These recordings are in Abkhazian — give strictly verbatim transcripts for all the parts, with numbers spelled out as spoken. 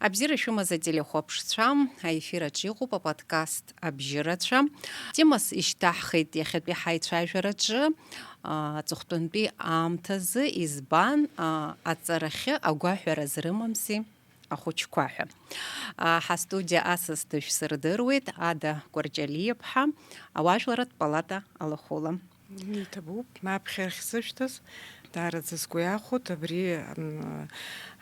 Абзиара шәымаз ателехәаԥшцәа, аефир аҿы иҟоуп аподкаст Абжьырацәа. Темас ишьҭаҳхит иахьатәи ҳаицәажәараҿы, а, аҵыхәтәантәи аамҭазы избан, а, аҵарахьы агәаҳәара зрымамзи ахәыҷқәа ҳәа. А, ҳастудиа асас дышәсырдыруеит Ада Кәарҷалиаԥҳа, ауаажәларратә палата алахәыла. Иҭабуп, аԥхьа ахьсышәҭаз, даараӡа сгәы иахәоит, абри, м,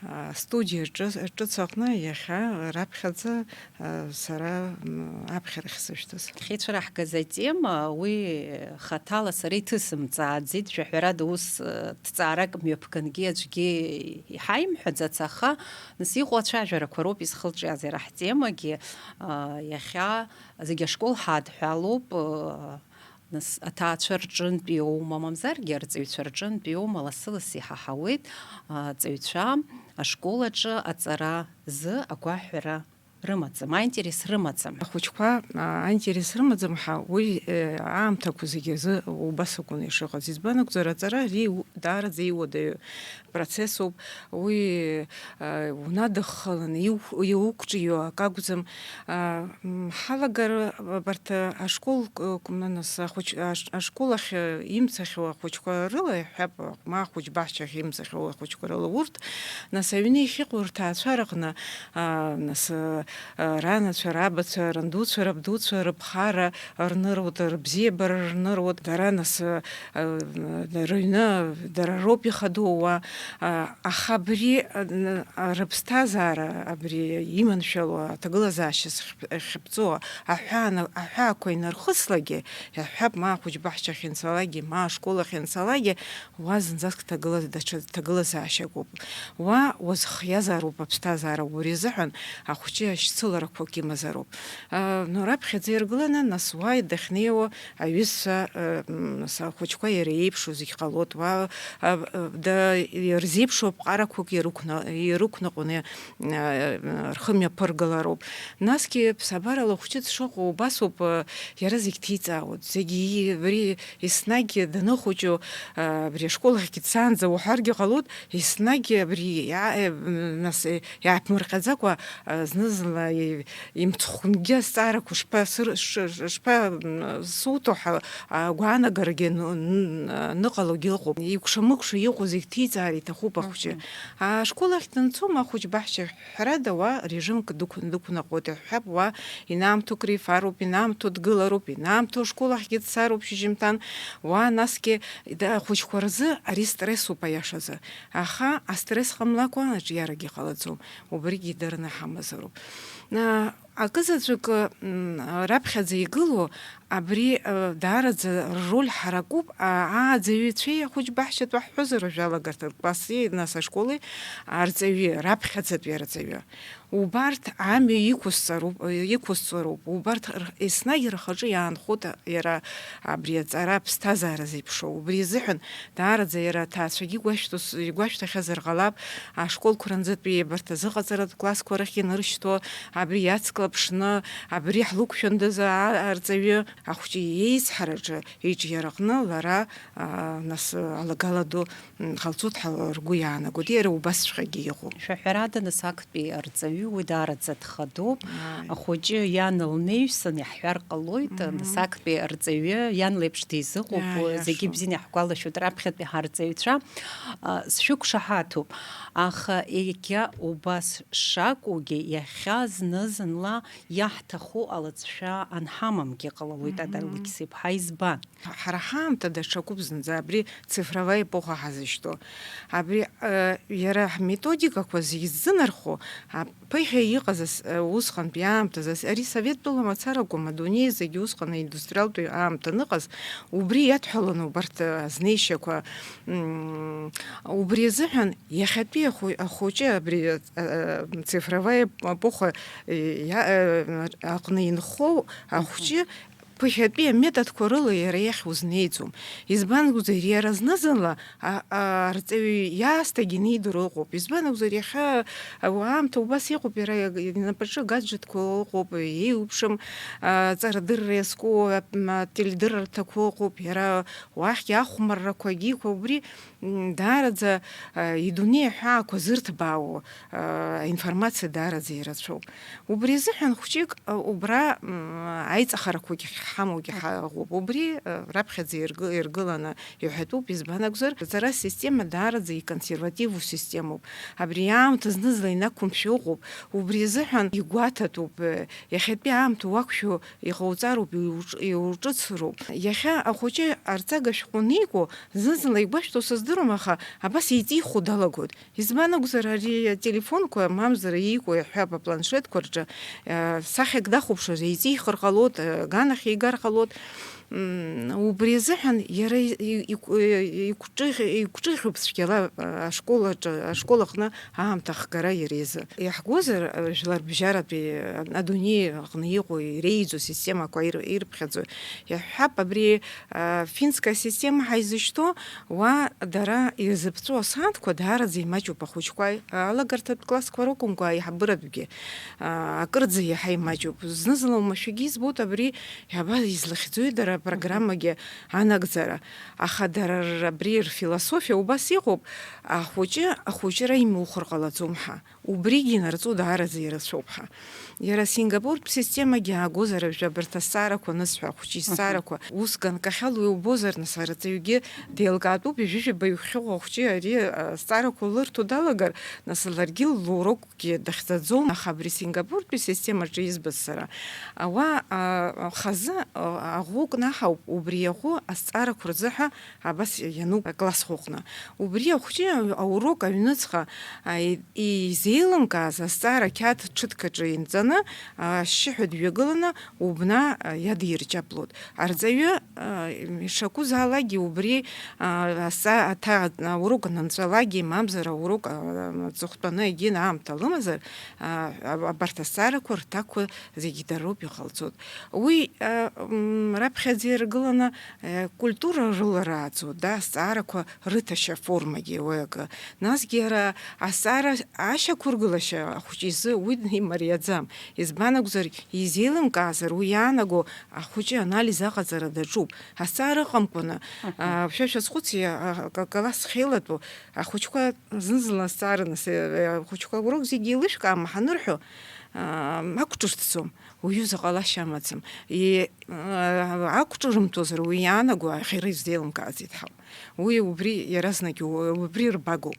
а, студиа ҿы-, ҿыц аҟны иахьа раԥхьаӡа, а, сара, м, аԥхьа ахьсышәҭаз. Хьеицәыраҳгаз атема, уи хаҭала сара иҭысымҵааӡеит, шәаҳәарада ус, а, ҭҵаарак мҩаԥгангьы аӡәгьы иҳаимҳәаӡац, аха нас иҟоу ацәажәарақәа роуп изхылҿиааз иара ҳтемагьы, а, иахьа зегь ашкол ҳадҳәалоуп, а, Нас аҭаацәа рҿынтә иоума, мамзаргьы арҵаҩцәа рҿынтә иоума, лассы-лассы иҳаҳауеит, а, аҵаҩцәа ашкол аҿы аҵара азы агәаҳәара рымаӡам, аинтерес рымаӡам. Ахәыҷқәа, а, аинтерес рымаӡам ҳәа уи, э, аамҭақәа зегьы азы убас акәын ишыҟаз. Избан акәзар, аҵара ари у-, даараӡа иуадаҩу процессуп. Уи, а, унадыххыланы иу-, иуқәҿио акы акәӡам. А, м, ҳалагар, абарҭ ашкол, к-, к-, нас ахәыҷ-, аш-, ашкол ахь, э, имцахьоу ахәыҷқәа рыла иҳәап, ма ахәыҷ баҳчахь имцахьоу ахәыҷқәа рыла урҭ, нас аҩны иахьыҟоу рҭаацәа рыҟны, а, нас, э, ранацәа, рабацәа, рандуцәа, рабдуцәа рыԥхара рныруеит, рыбзиабара рныруеит, дара нас, э, э, рыҩны, дара роуп ихадоу уа, а, аха абри, а, н-, а, рыԥсҭазаара, абри иманшәалоу аҭагылазаашьа зхьп-, хьыԥҵәо аҳәаана-, аҳәаақәа инархыслагьы, иаҳҳәап, ма ахәыҷбаҳчахь ианцалакгьы, ма ашкол ахь ианцалакгьы, уа зынӡаск ҭагыла-, даҽа ҭагылазаашьак уп. Уа уазхиазароуп аԥсҭазаара, убри азыҳәан ахәҷы ашьцыларақәак имазароуп. А, ну, раԥхьаӡа иргыланы, нас уа дахьнеиуа аҩызцәа, э, м, нас ахәыҷқәа иара иеиԥшу зегь ҟалоит. Уа, а, а, да, ирзеиԥшу аԥҟарақәак ирықәна-, ирықәныҟәаны, а, рхы мҩаԥыргалароуп. Насгьы ԥсабарала ахәҷы дшыҟоу убасоуп, а, иара зегь ҭиҵаауеит. Зегь и-, абри еснагь даныхәыҷу, а, абри ашкол ахьгьы дцаанӡа уҳәаргьы ҟалоит, еснагь абри иа-, э, м, нас, э, иааиԥмырҟьаӡакәа, а, зны-зынла и-, имцхәынгьы азҵаарақәа шԥа-, сыр-, ш-, ш-, шԥа-, м, суҭо ҳәа агәаанагарагьы ны-, ны-, ныҟалогьы ыҟоуп. Икәша-мыкәша иҟоу зегь ҭиҵаар иҭахуп ахәҷы. Мгм. Ашкол ахь данцом ахәыҷ баҳча ҳәарада уа режимк дықә-, дықәнаҟәоит, иҳәҳәап, уа инаамҭоу крифароуп, инаамҭоу дгылароуп, инаамҭоу ашкол ахьгьы дцароуп шьыжьымҭан, уа насгьы да-, ахәыҷқәа рзы ари стрессуп аиашазы. Аха астресс ҟамлакәа аҿиарагьы ҟалаӡом. Убригьы идырны ҳамазароуп. А, акызаҵәык, м, раԥхьаӡа игылоу абри, а, даараӡа рроль ҳаракуп, а, ааӡаҩцәеи ахәыҷбаҳчатә ҳҳәозар, ажәалагарҭатә класси, нас ашколи арҵаҩы, раԥхьаӡатәи арҵаҩы. Убарҭ амҩа иқәысҵароуп, иқәысҵароуп, убарҭ р-, еснагь рхаҿы иаанхоит иара абри аҵара аԥсҭазаара зеиԥшроу. Убри азыҳәан даараӡа иара аҭаацәагьы игәашәҭо-, игәашәҭахьазар ҟалап, ашколқәа рынӡатәи абарҭ азыҟаҵаратә классқәа рахь иныршьҭуа, абри иацклаԥшны, абри ҳлықәшәандаз а-, арҵаҩы ахәҷы иеизҳараҿы иҿиараҟны лара, а, нас, алагала ду, м, ҟалҵоит ҳәа ргәы иаанагоит. Иара убасҵәҟьагьы иҟоуп. Шәаҳәарада, нас актәи арҵаҩы уи даараӡа дхадоуп. Ааи. Ахәыҷы иан лнаҩсан иаҳҳәар ҟалоит, Мгм. Нас актәи арҵаҩы иан леиԥш дизыҟоуп, Ааи, зегьы иашоуп. Бзианы иаҳгәалашәоит раԥхьатәи ҳарҵаҩцәа, а, сшәықәшаҳаҭуп. Аха егьа убас шакәугьы, иахьа зны-зынла иаҳҭаху алыҵшәа анҳамамгьы ҟалалоит, Ада Мгм. Алықьса-иԥҳа, избан? Ҳара ҳаамҭа даҽакуп зынӡа, абри цифровая епоха ҳазышьҭоу. Абри, э, иара ҳметодикақәа зегьы ззынархо, а, ԥыхьа иҟаз ас-, э, усҟантәи аамҭазы ас-, ари советтәыла мацара акәым, адунеи зегьы усҟан аиндустриалтәи аамҭа аныҟаз, убри иадҳәаланы убарҭ, э, азнеишьақәа, м, убри азыҳәан иахьатәи ахәы-, ахәыҷы абри, э, э, цифровая епоха, э, иа-, э, аҟны инхоу ахәҷы ԥыхьатәи аметодқәа рыла иара иахь узнеиӡом. Избан акәзар, иара зны-зынла а-, а-, арҵаҩы иаасҭагь инеидыруа ыҟоуп. Избан акәзар, иахьа ауаа аамҭа убас иҟоуп, иара инапаҿы гаджетқәа ыҟоуп, еиуԥшым, а, ҵарадырра иазку, а, м, ателедыррақәа ыҟоуп, иара уахьгьы ахәмаррақәагьы иқәу, убри, м, даараӡа, а, идунеи аҳәаақәа зырҭбаау, а, аинформациа даараӡа ирацәоуп. Убри азыҳәан хәҷык, а, убра, м, аиҵахарақәагьы ҳамоугьы ҳаҟоуп. Убри, а, раԥхьаӡа иргы-, иргыланы иҳәатәуп, избан акәзар, аҵара система даараӡа иконсервативу системоуп. Абри аамҭа зны-зынла инақәымшәо ыҟоуп. Убри азыҳәан игәаҭатәуп, э, иахьатәи аамҭа уақәшәо иҟауҵароуп, иуҿ-, иуҿыцроуп. Иахьа ахәыҷы арҵага шәҟәы анику, зны-зынла игәашәҭоу сыздыруам, аха абас еиҵихуа далагоит. Избан акәзар, ари ателефонқәа, мамзар, иику, иаҳҳәап, апланшетқәа рҿы, э, сахьак дахәаԥшыр, еиҵихыр ҟалоит, э, аганахь игар ҟалоит. М, убри азыҳәан иара и-, и-, иқә-, иқәҿыӷь-, иқәҿыӷьуп цәгьала, э, ашкол аҿы, ашкол аҟны аамҭа ахгара иара изы. Иаҳгозар, э, жәларбжьаратәи, э, адунеи аҟны иҟоу иреиӡоу системақәа ир-, ирыԥхьаӡо. Иаҳҳәап, абри, э, финская система ҳаизышьҭоу, уа дара ирзыԥҵәо асааҭқәа даараӡа имаҷуп ахәыҷқәа, алагарҭатә классқәа ракәымкәа, аиҳабыратәгьы, а, акырӡа иаҳа имаҷуп. Зны-зынла уамашәагьы избоит абри, иаба излыхьӡои дара апрограммагьы анагӡара. Аха дара р-, абри рфилософиа убас иҟоуп, ахәыҷы ахәыҷра имухыр ҟалаӡом ҳәа. Убригьы инарҵо даараӡа ирацәоуп ҳәа. Иара Сингапуртә системагьы аагозар, ажәа абарҭ азҵаарақәа анысҳәа, ахәыҷы изҵаарақәа, усган кахьалу иубозар, нас, арҵаҩгьы деилкаатәуп, ҩажәижәаба иухьыҟоу ахәыҷы ари, а, азҵаарақәа лырҭо далагар, нас, ларгьы лурокгьы дахьӡаӡом, аха абри Сингапуртәи системаҿы избаз сара. Ауаа, а, хазы, а, аӷәы кнаҳауп, убри аӷәы азҵаарақәа рзыҳәа абас иануп аклассӷәы аҟны. Убри ахәҷы аурок аҩныҵҟа, а, и-, изеилымкааз азҵаара ақьаад ҽыҭк аҿы инҵаны, ашьшьыҳәа дҩагыланы, убна, а, иадирҷаблоит. Арҵаҩы, а, ишакәызаалакгьы убри, а, аса-, аҭа-, аурок анынҵәалакгьы, мамзар аурок, а, аҵыхәтәаны егьин аамҭа лымазар, а, а, абарҭ азҵаарақәа рҭакқәа зегьы дароуп иҟалҵоит. Уи, а, м, раԥхьаӡа иргыланы, э, культура рыларааӡо, да, азҵаарақәа рыҭашьа формагьы уи акы. Насгьы иара азҵаара ашьақәыргылашьа ахәыҷы изы уи имариаӡам. Избан акәзар, изеилымкаазар, уи иаанаго ахәыҷы анализ аҟаҵара даҿуп. Азҵаара ыҟамкәаны, Мгм. а, шәа шәазхәыци, а, а, ка-, класс хеилатәу ахәыҷқәа зны-зынла азҵаара нас, э, ахәыҷқәа урок зегьы еилышәкаама ҳанырҳәо, а, ақәҿырҭӡом. Уаҩы заҟа лашьа амаӡам. И-, а, ақәҿырымҭуазар уи иаанаго аӷьара изеилымкааӡеит ҳәа. Уи убри иаразнак у-, убри рбагоуп.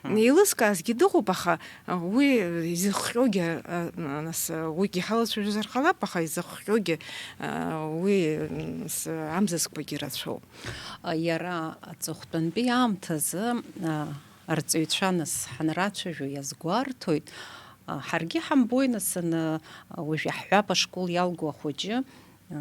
Мгм. Еилызкаазгьы дыҟоуп, аха уи изыхҟьогьы, а, нас, уигьы ҳалацәажәозар ҟалап, аха изыхҟьогьы, а, уи, нас, амзызқәагьы рацәоуп. Иара аҵыхәтәантәи аамҭазы, а, арҵаҩцәа нас ҳанрацәажәо иазгәарҭоит, а, ҳаргьы ҳамбои нас аны, а, уажә иаҳҳәап ашкол иалгоу ахәыҷы, а,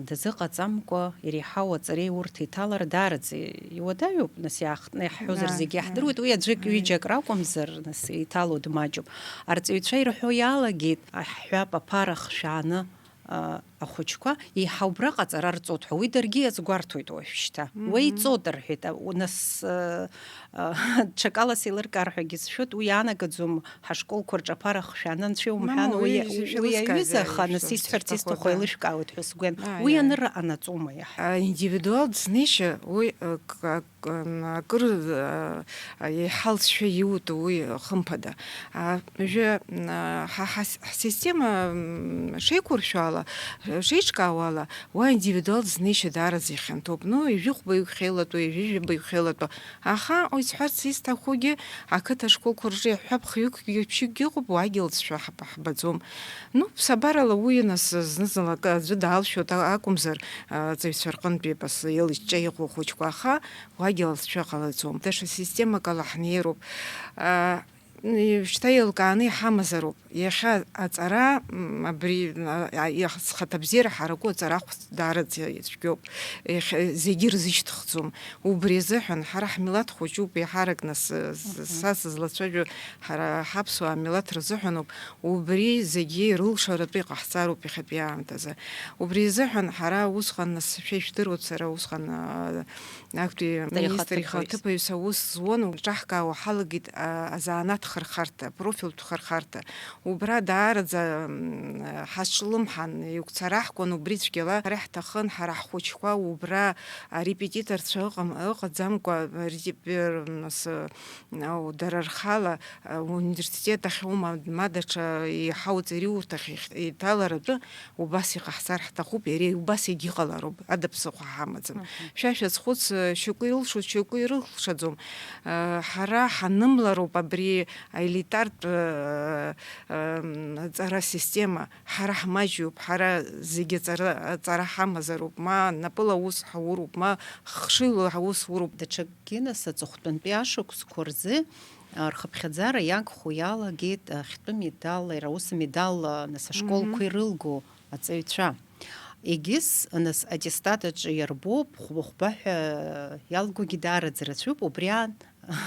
дазыҟаҵамкәа иреиҳау аҵареи урҭ иҭалар даараӡа иуадаҩуп, нас иаахтны иаҳҳәозар Ааи, зегьы ааи. Иаҳдыруеит, уи аӡәык Ааи. Ҩыџьак ракәымзар, нас иҭало дмаҷуп. Арҵаҩцәа ирҳәо иалагеит, аҳҳәап аԥара хшәааны, а, ахәыҷқәа еиҳа убра ҟаҵара рҵоит ҳәа, уи даргьы иазгәарҭоит уажәшьҭа. Мгм. Уеиҵоит рҳәеит, а, у-, нас, а, а, ҽакала сеилыркаар ҳәагьы сшәоит, уи иаанагаӡом ҳашколқәа рҿы аԥара хшәаны, анцәа иумҳәан, Мамоу, уи, уи уи аҩыза, аха нас исҳәарц исҭаху еилышәкаауеит ҳәа сгәен. Аиааи. Уи анырра ҟанаҵома иаҳа? А, индивидуалтә знеишьа, уи, а, к-, а, к-, м, акыр, а, а, еиҳа алҵшәа иутәу уи, хымԥада. А, уажәы, м, а, ҳа, ҳа, ҳсистема, м, шеиқәыршәо ала, шеиҿкаау ала, уа индивидуалтә знеишьа даараӡа ихьанҭоуп. Ну, ҩажәихәба иухьеилатәу, ҩажәижәаба иухьеилатәу. Аха, исҳәарц исҭахугьы, ақыҭа школқәа рҿы иаҳҳәап, хҩыкгьы, ԥшьҩыкгьы ыҟоуп, уагьы алҵшәа ҳаб-, ҳбаӡом. Ну, ԥсабарала уи, нас, зны-зынла акы аӡәы даалшәоит а-, акәымзар, а, аҵаҩцәа рҟынтәи абас еилыҷҷа иҟоу ахәыҷқәа, аха уагьы алҵшәа ҟалаӡом. Даҽа системак ала ҳнеироуп. А, Шьҭа еилкааны иҳамазароуп. Иахьа аҵара, м, абри, а, а, иах-, зхаҭабзиара ҳараку аҵара ахәц даараӡа ицәгьоуп. Иахьа зегьы рзышьҭыхӡом. Убри азыҳәан ҳара ҳмилаҭ хәыҷуп, еиҳаракны с-, с-, Мгм. са сызлацәажәо ҳара ҳаԥсуаа милаҭ рзыҳәаноуп. Убри зегьы ирылшаратәы иҟаҳҵароуп иахьатәи аамҭазы. Убри азыҳәан ҳара усҟан, нас, шәа ижәдыруеит, сара усҟан, а, актәи Тариха министр аҭыԥаҩыс. Ихаҭыԥаҩыс аус зуан, ҿаҳкаауа ҳалагеит, а, азанааҭ хырхарҭа, профильтә хырхарҭа. Убра даараӡа, м, ҳазҿлымҳан, игәцараҳкуан убри цәгьала. Ҳара иаҳҭахын, ҳара ҳхәыҷқәа убра арепетиторцәа ыҟам-, ыҟаӡамкәа, репетитор, нас, ау, дара рхала, а, университет ахьоума, ма даҽа еиҳау ҵариурҭахь ихь-, иҭаларатәы убас иҟаҳҵар ҳҭахуп, иара убас егьыҟалароуп, ада ԥсыхәа ҳамаӡам. Мгм. Шәа шәазхәыц, шьоукы ирылшоит, шьоукы ирылшаӡом. Ҳара ҳанымлароуп абри аелитартә, ы, ы, ҵара система. Ҳара ҳмаҷҩуп, ҳара зегьы аҵара, аҵара ҳамазароуп, ма напыла аус ҳауроуп, ма хшыҩла аус уроуп. Даҽакгьы, нас, аҵыхәтәантәи ашықәсқәа рзы, а, рхыԥхьаӡара иагхо иалагеит, а, ахьтәы медал, иара ус амедал, а, нас, ашколқәа Мгм. ирылго аҵаҩцәа. Егьыс, нас, аттестат аҿы иарбоуп, хәба-хәба ҳәа иалгогьы даараӡа рацәоуп, убри аан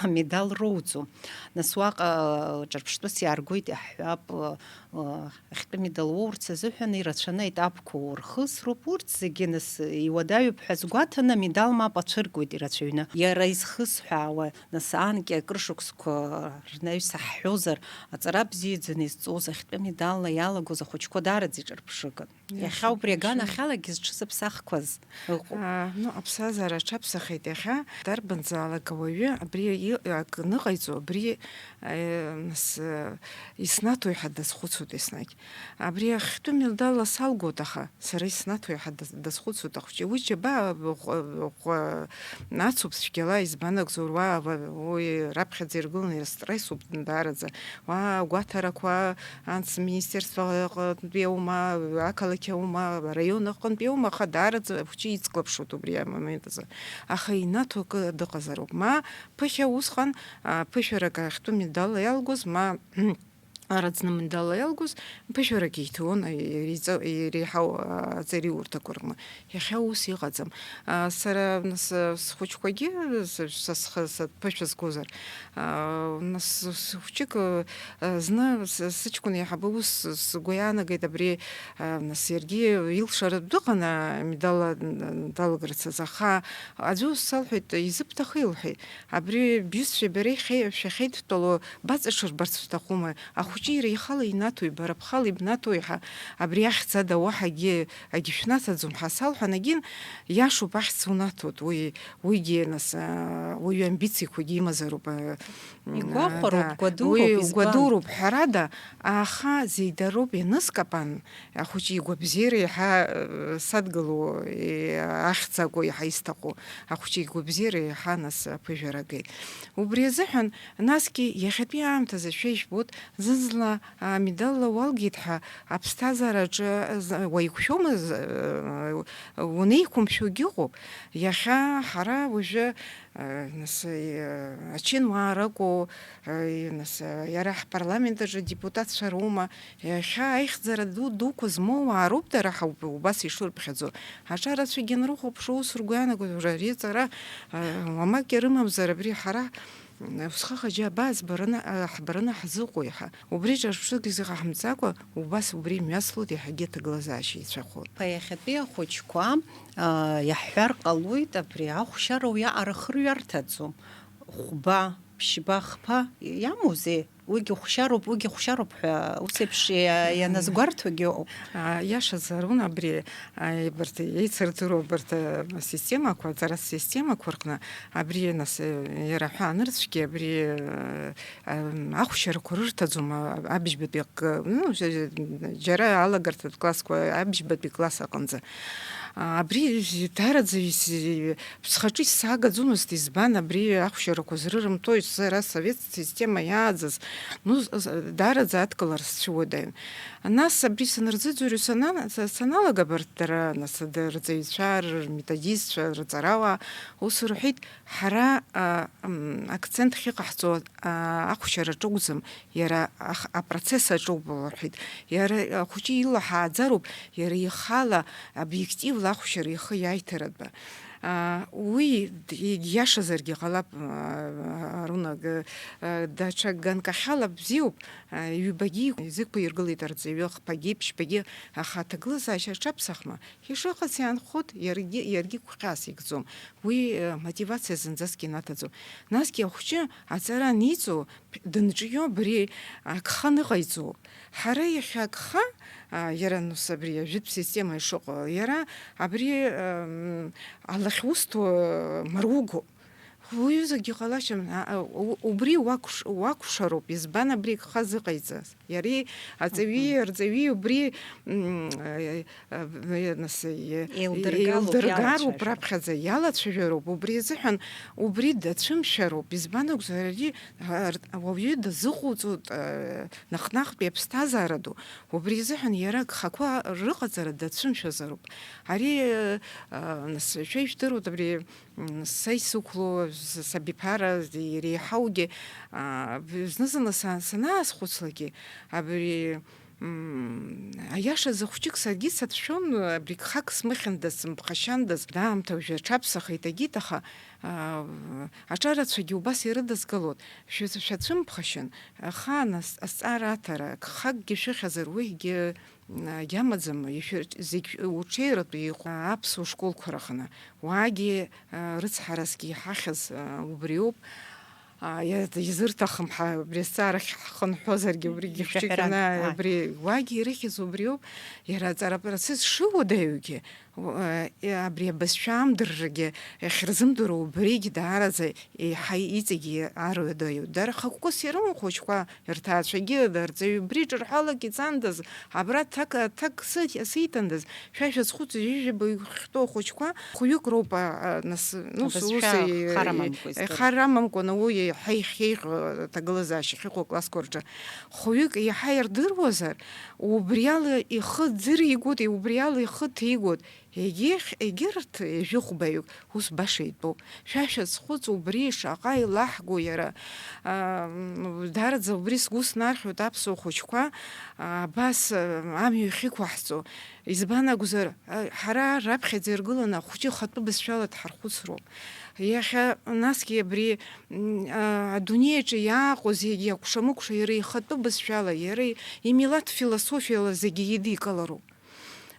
амедал роуӡом. Нас уаҟа, а, ҿырԥштәыс иааргоит, иаҳҳәап, а, а, ахьтәы медал уоурц азыҳәан ирацәаны аетапқәа урхысроуп, урҭ зегьы, нас, иуадаҩуп ҳәа азгәаҭаны амедал мап ацәыргоит ирацәаҩны. Иара изхысҳәаауа, нас, анкьа акыр шықәсқәа рнаҩс ҳҳәозар, аҵара бзиаӡаны изҵоз, ахьтәы медалла иалагоз ахәыҷқәа даараӡа иҿырԥшыган. Иаша, иаша. Иахьа убри аганахьалагьы зҽызыԥсахқәаз ыҟоуп. Аа, ну, аԥсҭазаара аҽаԥсахеит иахьа. Дарбанзаалак ауаҩы абри и-, ак ныҟаиҵо, абри, э, нас, э, иснаҭои ҳәа дазхәыцуеит еснагь. Абри ахьтәы медалла салгоит, аха сара иснаҭои ҳәа даз-, дазхәыцуеит ахәыҷы. Уи џьабаа ӷәӷәа, ӷәӷәа ацуп цәгьала, избан акәзар, уа, уа, уи раԥхьаӡа иргыланы ирстрессуп даараӡа. Уа агәаҭарақәа, анс министерстваҟынтәи аума, ақалақь аума, араион аҟынтәи аума, аха даараӡа ахәыҷы иҵклаԥшуеит убри амомент азы. Аха инаҭо акы дыҟазароуп. Ма ԥыхьа усҟан, а, ԥышәарак ахьтәы медалла иалгоз, ма араӡны медалла иалгоз, ԥышәарак иҭон, а, иреиҵо-, иреиҳау, а, аҵариурҭақәа рҟны. Иахьа ус иҟаӡам. А, сара, нас, схәыҷқәагьы, с-, са схы, са ԥышәа згозар, аа, нас, с-, хәҷык, э, зны с-, сыҷкәын еиҳабы ус сгәы иаанагеит, абри, э, нас, иаргьы илшара дыҟан, амедал далагарц азы, аха аӡәы ус салҳәеит, изыбҭахи, лҳәеит, абри бҩызцәеи бареи хе-, шәахьеидтәало баҵаҽырбарц шәҭахума? Ахәҷы иара ихала инаҭои, бара бхала ибнаҭои ҳәа, абри ахьӡ ада уаҳагьы агьы шәнаҭаӡом ҳәа салҳәан, агьын, иашоуп, ахьӡ унаҭоит, уи Уигьы, нас, а, уаҩы амбициақәагьы имазароуп, а, м, Игәахәароуп, а, да. Гәадуроуп, Уи избан? Гәадуроуп, ҳәарада, аха зеидароуп ианыскапан, ахәыҷы игәабзиара иаҳа, э, садгыло, э, ахьӡ акәу иаҳа исҭаху, ахәыҷы игәабзиара иаҳа, нас, аԥыжәара агеит. Убри азыҳәан, насгьы иахьатәи аамҭазы шәа ижәбоит, зны-зынла амедалла уалгеит ҳәа аԥсҭазаараҿы, з-, уаиқәшәома, з-, э, унеиқәымшәогьы ыҟоуп. Иахьа ҳара уажәы, э, нас, э, ачынуаа ракәу, э, нас, э, иара ҳпарламент аҿы адепутатцәа роума, иахьа аихьӡара ду, дуқәа змоу уаа роуп дара ҳа уб-, убас ишырԥхьаӡо. Аҿарацәагьы анрыхәаԥшуа ус ргәы иаанагоит, уажәы ари аҵара, э, уамак ирымамзар абри ҳара, м, усхаха џьабаа збараны, э, ҳбараны ҳзыҟоу иаҳа. Убри ҿырԥшык изыҟаҳамҵакәа, убас убри мҩаслоит, иаҳагьы аҭагылазаашьа еицәахоит. Ԥа иахьатәи ахәыҷқәа, аа, иаҳҳәар ҟалоит, абри ахәшьара уиаҟара хырҩарҭаӡом. Хәба, ԥшьба, хԥа иамоузеи? Уигьы хәшьароуп, уигьы хәшьароуп ҳәа ус еиԥш иа-, ианазгәарҭогьы ыҟоуп. Аа, иашазаарын абри, аа, абарҭ еицырдыруа абарҭ, аа, системақәа, аҵара системақәа рҟны абри, нас, иара ҳәа анырцәгьа абри, аа, Ам, ахәшьарақәа рырҭаӡом, а, абыжьбатәи акы, ну, ж-, ж-, џьара алагарҭатә классқәа, абыжьбатәи класс аҟынӡа. Абри даараӡа ис-, схаҿы исзаагаӡомызт, избан, абри ахәшьарақәа зрырымҭои, сара асовет система иааӡаз, ну, з-, з-, даараӡа адкылара сцәыуадаҩын. Нас абри санырзыӡырҩ сана-, са-, саналага, абарҭ дара, нас, д-, рҵаҩцәа, рметодистцәа, рҵарауаа, ус рҳәеит, ҳара, а, м, акцент ахьыҟаҳҵо, а, ахәшьара аҿы акәӡам, иара ах-, апроцесс аҿоуп, лҳәеит. Иара ахәыҷы ила ҳааӡароуп, иара ихала, обиективла ахәшьара ихы иаиҭаратәы. А, уи д-, ииашазаргьы ҟалап, а, Аруна, г-, а, даҽа ганкахьала бзиоуп, а, ҩбагьы изықәиргылеит арҵаҩы, хԥагьы, ԥшьбагьы, аха аҭагылазаашьа аҽаԥсахма? Ишыҟац иаанхоит, иаргьы, иаргьы гәхьаас икӡом. Уи, э, мотивациа зынӡаск инаҭаӡом. Насгьы ахәҷы аҵара аниҵо, дынҿио абри агха ныҟаиҵоуп. Ҳара иахьа агха, а, иара, ну, абри ажәытә система ишыҟоу, иара абри, м, алахь усҭо, э, маругоуп. Уаҩызакгьы ҟалашьам, а, а, у-, убри уакәш-, уакәшароуп, избан абри агха зыҟаиҵаз? Иареи аҵаҩи, Мгм. Арҵаҩи убри, м, э, э, э, нас, э, Еилдыргалоуп, еилдыргароуп, иалацәажәароуп. Раԥхьаӡа иалацәажәароуп, убри азыҳәан убри дацәымшәароуп, избан акәзар, ари, а, ар-, ауаҩы дазыҟоуҵоит, э, наҟ-наҟтәи аԥсҭазаара ду, убри азыҳәан иара агхақәа рыҟаҵара дацәымшәазароуп. Ари, э, а, нас, шәа ижәдыруеит абри, М, са исықәлоу, с-, сабиԥара, иреиҳаугьы, а, б-, зны-зынла са-, санаазхәыцлакгьы, абри, м, аиашазы хәҷык саргьы сацәшәон, абри гхак смыхьындаз, сымԥхашьандаз, аамҭа уажәы аҽаԥсахеит, агьит, аха, а, аҿарацәагьы убас ирыдызгалон, шәа-, шәацәымԥхашьан, ахаан ас-, азҵаара аҭара, гхакгьы шәыхьазар, уигьы Агьамаӡам, ишәыр-, зегь уҽеиратәы иҟоу аԥсуа школқәа рҟны. Уаагьы, а, рыцҳарасгьы иҳахьыз, а, убриоуп. А, иа-, изырҭахым ҳа-, абри азҵаарахь ҳхынҳәуазаргьы, убригьы Ишәаҳәаран, хәҷыкьны, ааи. Абри уаагьы ирыхьыз убриоуп. Иара аҵара апроцесс шыуадаҩгьы, у-, а, и-, абри абызшәа амдыррагьы ахьырзымдыруа убригь даараӡа еиҳа иҵегьы арҩадаҩуп. Дара хықәкыс ирымоу хәыҷқәа, рҭаацәагьы, арҵаҩы убри ҿырҳәалак иҵандаз, абра аҭак, аҭак сыҭ-, сиҭандаз, шәа шәазхәыц, ҩажәаба ихәҭоу ахәыҷқәа, хәҩык роуп, а, а, нас, ну, Абызшәа ус, э, хар амамкәа э, издыруа. Хар амамкәа, ну, уи еиҳа ихьеиӷьу аҭагылазаашьа ахьыҟоу аклассқәа рҿы. Хәҩык еиҳа ирдыруазар, убриала ихы ӡыригоит, убриала ихы ҭигоит. Егьих-, егьырҭ ҩажәихәбаҩык ус баша итәоуп. Шәа шәазхәыц, убри шаҟа илаҳго иара, аа, м, даараӡа убри сгәы снархьуеит аԥсуа хәыҷқәа, аа, абас, аа, амҩа иахьықәаҳҵо. Избан акәзар, а, ҳара раԥхьаӡа иргыланы ахәыҷы ихатәы бызшәала дҳархәыцроуп. Иахьа насгьы абри, м, а, адунеи аҿы иааҟоу зегьы акәша-мыкәша иара ихатәы бызшәала, иара имилаҭ философиала зегьы идикылароуп.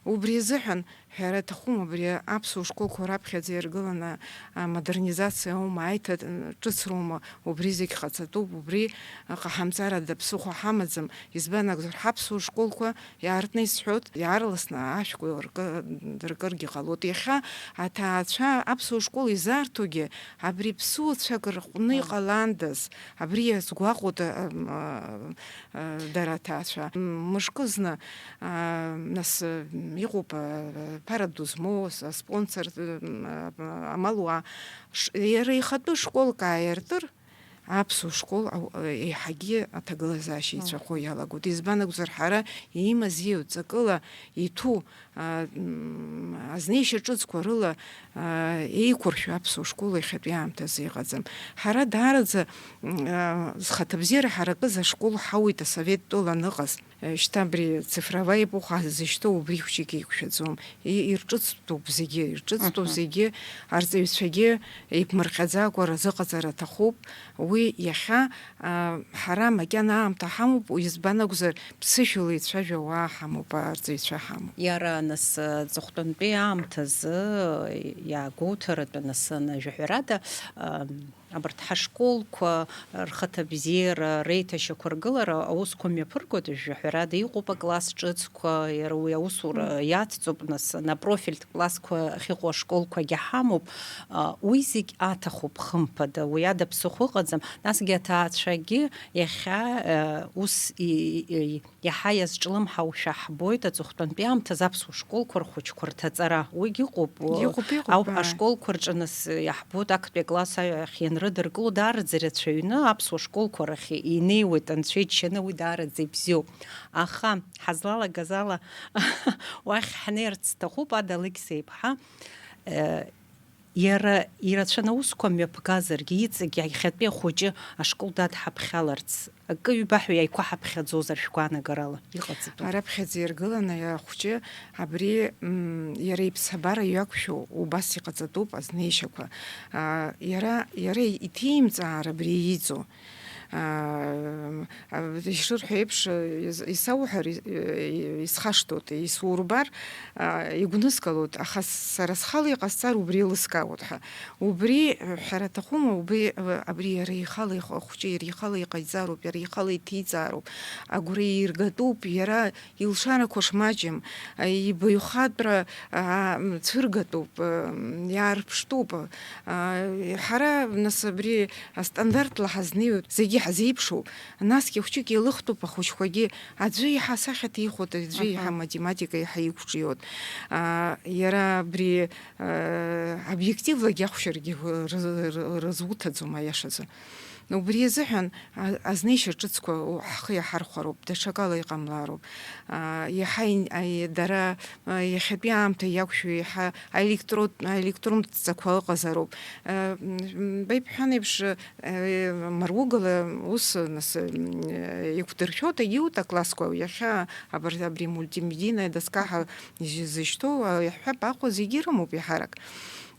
Убри азыҳәан, ҳәара аҭахума, абри аԥсуа школқәа раԥхьаӡа иргыланы амодернизациа аума, аиҭа-, ҿыцроума, убри зегь ҟаҵатәуп, убри ҟаҳамҵарада ԥсыхәа ҳамаӡам, избан акәзар, ҳаԥсуа школқәа иаартны исҳәоит, иаарласны ашәқәа ркы-, ркыргьы ҟалоит. Иахьа аҭаацәа аԥсуа школ изаарҭогьы абри ԥсуацәак рҟны Мм. Иҟаландаз, абри иазгәаҟуеит, ам, а, а, дара аҭаацәа. М, мышкызны, а, нас, м, иҟоуп, а, ԥара ду змоу, с-, аспонсор, м, а, амалуаа, ш-, иара ихатәы школк ааиртыр, аԥсуа школ ау-, еиҳагьы аҭагылазаашьа Мм. Ицәахо иалагоит. Избан акәзар, ҳара имазеиу ҵакыла иҭәу, а, м, азнеишьа ҿыцқәа рыла, а, еиқәыршәо аԥсуа школ иахьатәи аамҭазы иҟаӡам. Ҳара даараӡа, м, а, зхаҭабзиара ҳаракыз ашкол ҳауит асовет тәыла аныҟаз. Э, шьҭа абри цифровая епоха зышьҭоу убри хәҷык еиқәшәаӡом. И-, ирҿыцтәуп зегьы, ирҿыцтәуп Мгм. Зегьы, арҵаҩцәагьы еиԥмырҟьаӡакәа рзыҟаҵара аҭахуп. Уи иахьа, а, ҳара макьана аамҭа ҳамоуп, избан акәзар, ԥсышәала ицәажәо ауаа ҳамоуп, арҵаҩцәа ҳамоуп. Иара нас, а, аҵыхәтәантәи аамҭазы, а, иаагәоуҭаратәы нас, а, ҩажәаҳәарада, а, абарҭ ҳашколқәа рхаҭабзиара, реиҭашьақәыргылара аусқәа мҩаԥыргоит, ҩажәаҳәарада иҟоуп акласс ҿыцқәа, иара уи аусура Мм. Иацҵоуп, нас, апрофильтә классқәа ахьыҟоу ашколқәагьы ҳамоуп. А, уи зегь аҭахуп, хымԥада, уи ада ԥсыхәа ыҟаӡам. Насгьы аҭаацәагьы иахьа, э, ус и-, и-, иаҳа иазҿлымҳаушәа ҳбоит аҵыхәтәантәи аамҭазы аԥсуа школқәа рхәыҷқәа рҭаҵара. Уигь ыҟоуп. Иҟоуп, иҟоуп, ауп, ааи. Ашколқәа рҿы нас иаҳбоит, актәи акласс ахь ианрыдыркыло, даараӡа ирацәаҩны аԥсуа школқәа рахь инеиуеит анцәа иџьшьаны, уи даараӡа ибзиоуп. Аха ҳазлалагаз ала уахь ҳнеирц сҭахуп, Ада Алықьса-иԥҳа, э, иара ирацәаны аусқәа мҩаԥгазаргьы, иҵегь иахьатәи ахәыҷы ашкол дадҳаԥхьаларц, акы-ҩба ҳәа иаиқәаҳаԥхьаӡозар шәгәаанагарала иҟаҵатәу? Араԥхьаӡа иргыланы ахәҷы абри, м, иара иԥсабара иақәшәо убас иҟаҵатәуп азнеишьақәа. А, иара, иара иҭимҵаар абри ииӡо. Аа, а, ишырҳәо еиԥш, из-, исауҳәар, ис-, исхашҭуеит, исурбар, а, игәныскылоит, аха сара схала иҟасҵар убри еилыскаауеит ҳәа. Убри, ҳәара аҭахума, убри, а, абри иара ихала ихы-, ахәҷы иара ихала иҟаиҵароуп, иара ихала иҭиҵаароуп, агәра ииргатәуп, иара илшарақәа шмаҷым, а, ибаҩхатәра, а, м, цәыргатәуп, а, м, иаарԥштәуп. А, ҳара, нас, абри астандартла ҳазнеиуеит, зегьы ҳазеиԥшуп. Насгьы хәҷык еилыхтәуп ахәыҷқәагьы, аӡәы иаҳа асахьа ҭихуеит, аӡәы Аҳа. Иаҳа математика иаҳа иқәҿиоит. А, иара абри, а, обиективлагьы ахәшьарагьы ры-, ры-, рызуҭаӡом аиашазы. Убри азыҳәан, а, азнеишьа ҿыцқәа у-, ҳхы иаҳархәароуп, даҽакала иҟамлароуп. А, иаҳа ин-, а, и-, дара, а, иахьатәи аамҭа иақәшәо, иаҳа аелектрон-, аелектронтә ҵақәа ыҟазароуп. А, м, м, беибҳәан еиԥш, а, маругала ус, нас, м, а, иқәдыршәоит, агьиут аклассқәа, иахьа абар-, абри мультимедийная доска ҳа-, изы-, зышьҭоу, а, иаҳҳәап, Аҟәа зегьы ирымоуп иаҳарак.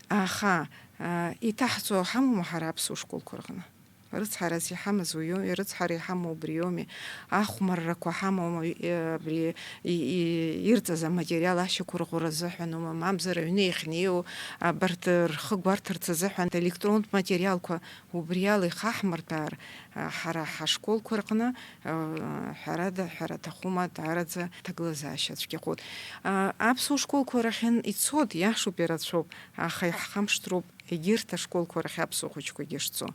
Аха, а, иҭаҳҵо ҳамоума ҳара аԥсуа школқәа рҟны? Рыцҳарас иҳамаз уиоуми, рыцҳара иҳамоу убриоуми, ахәмаррақәа ҳамоума, и-, абри и-, и-, ирҵаз аматериал ашьақәырӷәӷәара азыҳәанума, мамзар аҩны иахьнеиу, абарҭ рхы гәарҭарц азыҳәан електронтә материалқәа убриала ихаҳмырҭәаар, а, ҳара ҳашколқәа рҟны, а, ҳәарада, ҳәара аҭахума, даараӡа ҭагылазаашьа цәгьахоит. А, аԥсуа школқәа рахьын ицоит, иашоуп, ирацәоуп, аха иаҳхамԥштәроуп егьырҭ ашколқәа рахь аԥсуа хәыҷқәагьы шцо.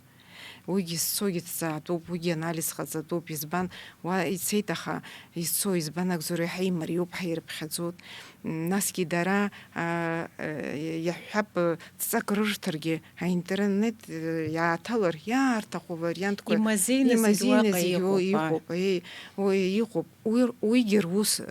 Уигьы зцогьы ҭҵаатәуп, уигьы анализ ҟаҵатәуп. Избан, уа ицеит, аха изцо избан акәзар, еиҳа имариоуп, ҳаирыԥхьаӡоит. М, насгьы дара, а, а, иаҳҳәап, ҵак рырҭаргьы, аинтернет, э, иааҭалар, иаарҭаху вариантқәа Имазеины зегь имазеины уаҟа зегь иҟоуп, иҟоуп, аи. Иҟоуп, еи, уи, иҟоуп. Уи, уигьы рус, э,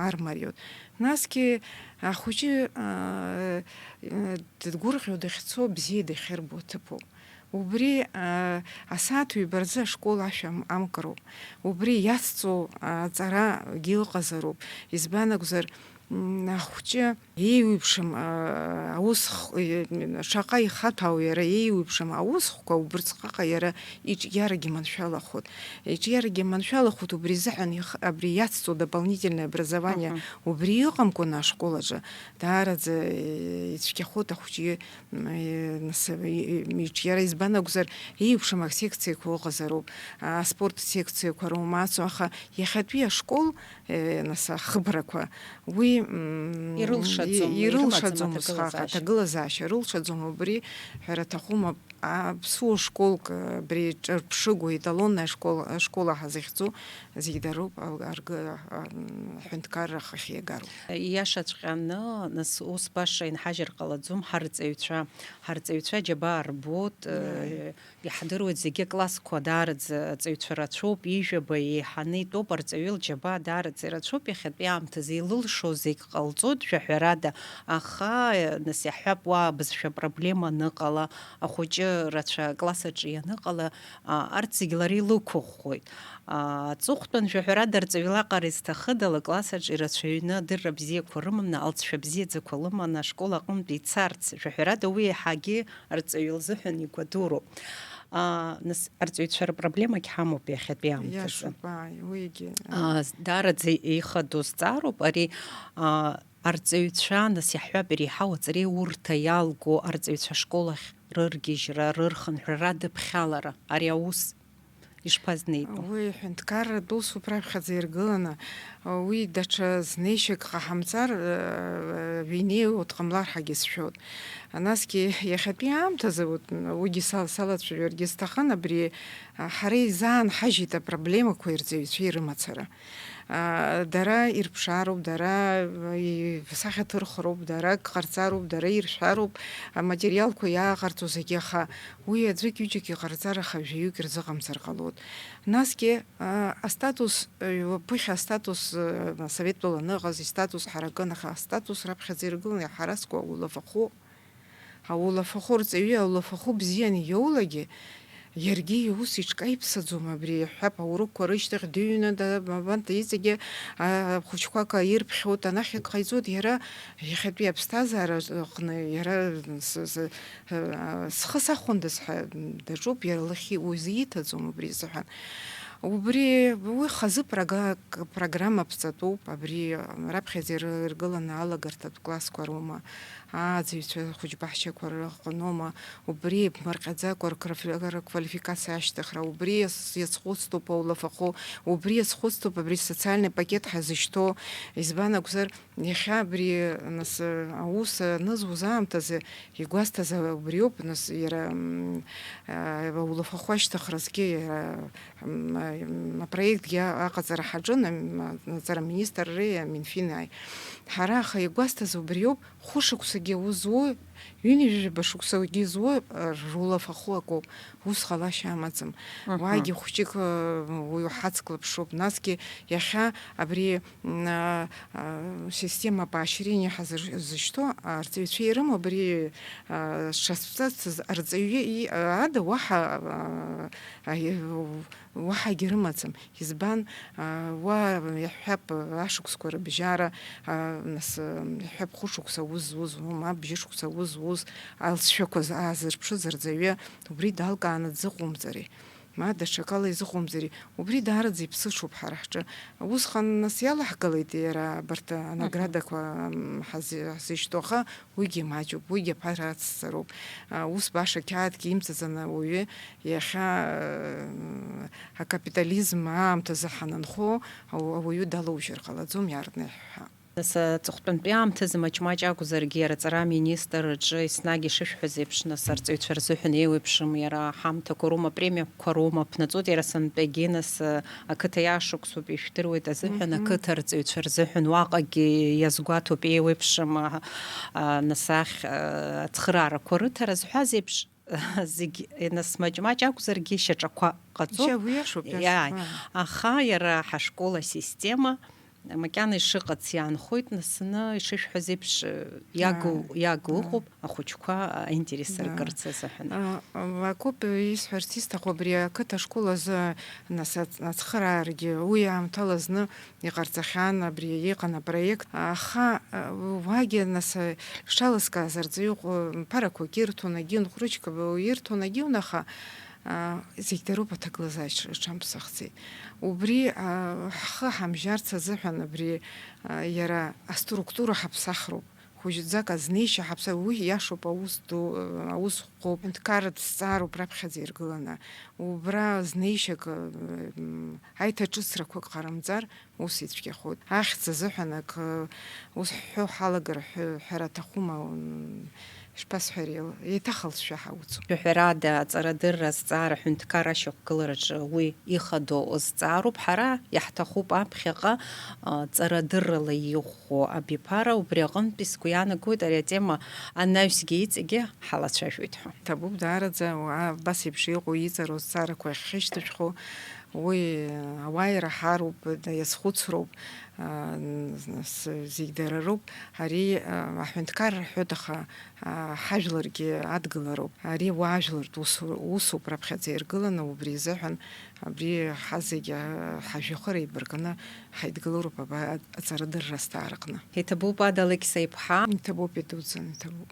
армариоуп. Насгьы ахәыҷы, а, э, дгәырӷьо дахьцо, бзиа дахьырбо аҭыԥуп. Убри, а, асааҭ ҩба рзы ашкол ашә ам-, амкроуп. Убри иацҵоу аҵарагьы ыҟазароуп. Избан акәзар, м, ахәҷы еиуеиԥшым, а, аус х-, е, шаҟа ихаҭәаау иара еиуеиԥшым аусхәқәа убырҵҟаҟа иара иҿиарагьы маншәалахоит. Иҿиарагьы маншәалахоит, убри азыҳәан их-, абри иацҵоу дополнительное образование Мгм. Убри ыҟамкәаны ашкол аҿы даараӡа, э, ицәгьахоит ахәҷы, м, э, нас, э, э, иҿиара, избан акәзар, еиуеиԥшым асекциақәа ыҟазароуп, а, аспорт секциақәа роума ацу, аха иахьатәи ашкол, э, нас, ахыбрақәа, уи, м, Ирылшаӡом, и-, ирылшаӡом ирымаӡам усҟак аҭагылазаашьа. Аҭагылазаашьа рылшаӡом, убри ҳәара аҭахума, аԥсуа школк, абри ҿырԥшыгоу, еталонная школ, школа ҳазыхьӡу зегь дароуп, ал-, аргы-, а, м, аҳәынҭқарра ахахь иагароуп. Ииашаҵәҟьаны, нас, ус баша инҳажьыр ҟалаӡом, ҳарҵаҩцәа, ҳарҵаҩцәа џьабаа рбоит, Мм. э, Иаҳдыруеит, зегьы аклассқәа даараӡа аҵаҩцәа рацәоуп, ижәаба еиҳаны итәоуп, арҵаҩы лџьабаа даараӡа ирацәоуп, иахьатәи аамҭазы илылшо зегь ҟалҵоит, жәаҳәарада, аха, нас иаҳҳәап, уа абызшәа проблема аныҟала, ахәыҷы рацәа акласс аҿы ианыҟала, а, арҭ зегь лара илықәыӷәӷәоит. А, аҵыхәтәан, жәаҳәарада, арҵаҩы лаҟара изҭахыда, лыкласс аҿы ирацәаҩны адырра бзиақәа рыманы, алҵшәа бзиаӡақәа лыманы ашкол аҟынтә ицарц, жәаҳәарада, уи еиҳагьы арҵаҩы лзыҳәан игәадуроуп. А, нас, арҵаҩцәа рпроблемагь ҳамоуп иахьатәи аамҭазы. Иашоуп, ааи, уигьы. А, даараӡа ихадоу зҵаароуп ари, а, арҵаҩцәа, нас, иаҳҳәап, иреиҳау аҵареиурҭа иалго арҵаҩцәа ашкол ахь рыргьежьра, рырхынҳәра, радыԥхьалара, ари аус Ишԥазнеитәу? Уи аҳәынҭқарратә усуп раԥхьаӡа иргыланы, уи даҽа знеишьак ҟаҳамҵар, ҩинеиуа дҟамлар ҳәагьы сшәоит. Насгьы иахьатәи аамҭазы, вот, уигьы са-, салацәажәаргьы сҭахын, абри, ҳара изаанҳажьит апроблемақәа ирҵаҩцәа ирымацара. Дара ирԥшаароуп, дара, э, исахьаҭырхроуп, дара ак ҟарҵароуп, дара иршәароуп, аматериалқәа иааҟарҵо зегьы, аха уи аӡәык-ҩыџьак иҟарҵар, аха жәаҩык ирзыҟамҵар ҟалоит. Насгьы, а, астатус, э, ԥыхьа астатус, э, асоветтәыла аныҟаз истатус ҳаракын, аха астатус раԥхьаӡа иргыланы иҳаразкуа аулафахәы Аулафахәы рҵаҩы аулафахәы бзианы иоулагьы, иаргьы иус иҽкаиԥсаӡом, абри иаҳҳәап, аурокқәа рышьҭахь дыҩны, да-, абанҭ иҵегьы, а, ахәыҷқәак аирԥхьоит, анахь ак ҟаиҵоит, иара иахьатәи аԥсҭазаара аҟны, иара с-, с-, а, схы сахәондаз ҳәа даҿуп, иара лахьи узиҭаӡом убри изыҳәан. Убри, уи хазы прага-, программа ԥҵатәуп, абри раԥхьаӡа иры-, иргыланы алагарҭатә классқәа роума, ааӡаҩцәа хәыҷбаҳчақәа рыҟаноума, убри еиԥмырҟьаӡакәа ркраф-, рквалификациа ашьҭыхра, убри иаз-, иазхәыцтәуп аулафахәы, убри иазхәыцтәуп абри социальный пакет ҳазышьҭоу, избан акәзар, иахьа абри, нас, аус анызуз аамҭазы игәасҭаз убриоуп, нас, иара, м, а, аулафахәы ашьҭыхразгьы иара, м, а, м, апроектгьы аҟаҵара ҳаҿын, ам, аҵара министрреи аминфини. Ҳара аха игәасҭаз убриоуп, Хәышықәсагьы аус зуоу, ҩынҩажәаба шықәсагьы зуоу, э, рулафахәы акоуп, ус ҟалашьа амаӡам. Мгм. Уаагьы хәҷык, э, уаҩ ҳацклаԥшуп, насгьы иахьа абри, м, а, а, система поощрения ҳазыр-, зышьҭоу арҵаҩцәа ирымоу абри, а, зҽазҵацыз арҵаҩы и-, ада уаҳа, а, а, уаҳагьы рымаӡам. Избан, а, уа иаҳҳәап, ашықәсқәа рыбжьара, а, нас, а, иаҳҳәап, хәышықәса аус зуз, мап бжьышықәса аус зуз, алҵшәақәа з-, аазырԥшыз арҵаҩы убри далкааны дзыҟоумҵари? Ма даҽакала изыҟоумҵари? Убри даараӡа иԥсыҽуп ҳара ҳҿы. Усҟан нас иалаҳгалеит иара абарҭ, мгм, анаградақәа, м, ҳази-, ҳзышьҭоу, аха Уигьы маҷуп, уигьы аԥара ацҵароуп. А, ус баша қьаадк имҵаӡаны ауаҩы иахьа, э, акапитализм аамҭазы ҳанынхо, ау-, ауаҩы далоужьыр ҟалаӡом, иаартны иаҳҳәап. Нас аҵыхәтәантәи аамҭазы маҷ-маҷ акәзаргьы, иара аҵара аминистрраҿы еснагь ишышәҳәаз еиԥш, нас арҵаҩцәа рзыҳәан еиуеиԥшым, иара ҳамҭақәа роума, апремиақәа роума ԥнаҵәоит, иара сынтәагьы, нас, э, Ақыҭа иашықәсоуп, ижәдыруеит азыҳәан, мгм, ақыҭа арҵаҩцәа рзыҳәан уаҟагьы иазгәаҭоуп, еиуеиԥшым, а, а, нас ахь, а, ацхыраарақәа рыҭара зҳәаз еиԥш, зегь, нас маҷ-маҷ акәзаргьы, шьаҿақәа ҟаҵоуп. Иа-, уи иашоуп, иашоуп, Иааи. Ааи. Аха иара ҳашкол асистема макьана ишыҟац иаанхоит, нас, ишышәҳәаз еиԥш, иагу-, Ааи. Иагу Ааи. Ыҟоуп. Ахәыҷқәа аинтерес, да, ркырц азыҳәан. А, а, акоуп исҳәарц исҭаху, абри ақыҭа ашкол азы, нас, ац-, ацхыраарагьы уи аамҭала зны иҟарҵахьан, абри иҟан апроект. Аха, а, уагьы, нас, а, шалыскааз арҵаҩы ҟ-, ԥарақәак ирҭон, агьын хәрыҷқәа ирҭон, агьиун, аха, а, зегь дароуп аҭагылазаашьа рҽамԥсахӡеит. Убри, а, ҳхы ҳамжьарц азыҳәан абри, а, иара аструктура ҳаԥсахроуп. Хәыҷӡак азнеишьа ҳаԥса-, уи иашоуп, аус ду, аус ӷәӷәоуп, ҳәынҭқарратә зҵаароуп раԥхьаӡа иргыланы. Убра знеишьак, м, аиҭаҿыцрақәак ҟарымҵар, ус ицәгьахоит. Ахьӡ азыҳәан акы, ус ҳҳәо ҳалагар ҳәа-, ҳәара аҭахума, м, шԥасҳәари, еиҭах алҵшәа ҳауцу. Ҳәарада, аҵарадырра азҵаара ҳәынҭқар ашьақәгылараҿы уи ихадоу зҵаароуп. Ҳара иаҳҭахуп аԥхьаҟа, а, ҵарадыррала иӷәӷәоу абиԥара, убри аҟынтәи сгәы иаанагоит ари атема анаҩсгьы иҵегьы ҳалацәажәоит ҳәа. Иҭабуп даараӡа, уа-, абас еиԥш иҟоу иҵару азҵаарақәа ахьышьҭышәхо, уи ауаа ираҳароуп, да, иазхәыцроуп, а, н-, с-, зегь дара роуп. Ари, а, аҳәынҭқарра рҳәоит, аха, а, ҳажәларгьы адгылароуп. Ари уаажәлартә усу-, усуп раԥхьаӡа иргыланы, убри изыҳәан абри ҳазегь, а, ҳажәҩахыр еибаркны ҳаидгылароуп аба-, аҵарадырра азҵаара аҟны. Иҭабуп, Ада Алықьса-иԥҳа. Иҭабуп, идуӡӡан иҭабуп.